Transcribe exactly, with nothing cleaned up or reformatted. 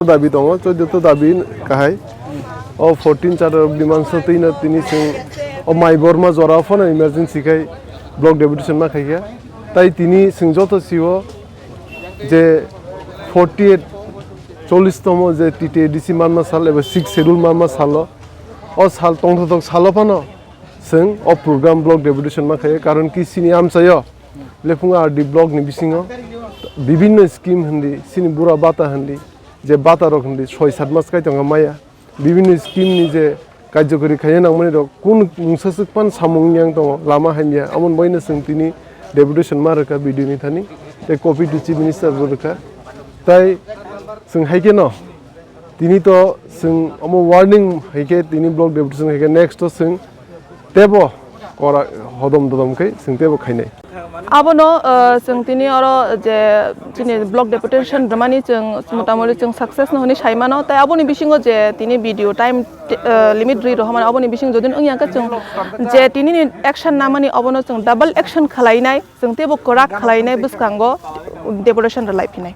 Dabi tongo, choddo to dabi kahai. O fourteen char bimang so twi no tini chwng o Mai Borma jora phano emergency khai block deputation ma khaikha. Tai tini chwng joto sio je forty eight, chollish tomo je T T A D C manma sal eba sixth schedule manma salo, o sal tongthothok salo phano chwng o program block deputation ma khaio, karon ki chini amchaio Lephung R D block ni bisingo bibinno scheme hindi, chini bura bata hindi, je bata rok hindi soi sat mas kai tongo maya, bibinno scheme ni je karjokori khaina nangmani rok kun mungsa swk pan samung yang tongo, lama hamya, amon boino chwng tini deputation ma rwkha B D O ni thani, tei copy to chief minister bo rwkha, tai chwng hai kheno tini to chwng omo warning hai khe tini block deputation hai khe next to chwng tebo kora hodom dodom khe chwng tebo khainai. Abono, uh, chwng tini oro je chini block deputation rwmani chwng motamoti chwng success no hwnwi sai mano, tai aboni bisingo je tini B D O time, uh, limit rwi rohormani, aboni bising jodi wngya khe chwng je tini ni action namani abono chwng double action khwlainai, chwng tebo kwrak khwlainai bwskango deputation rwlai phinai.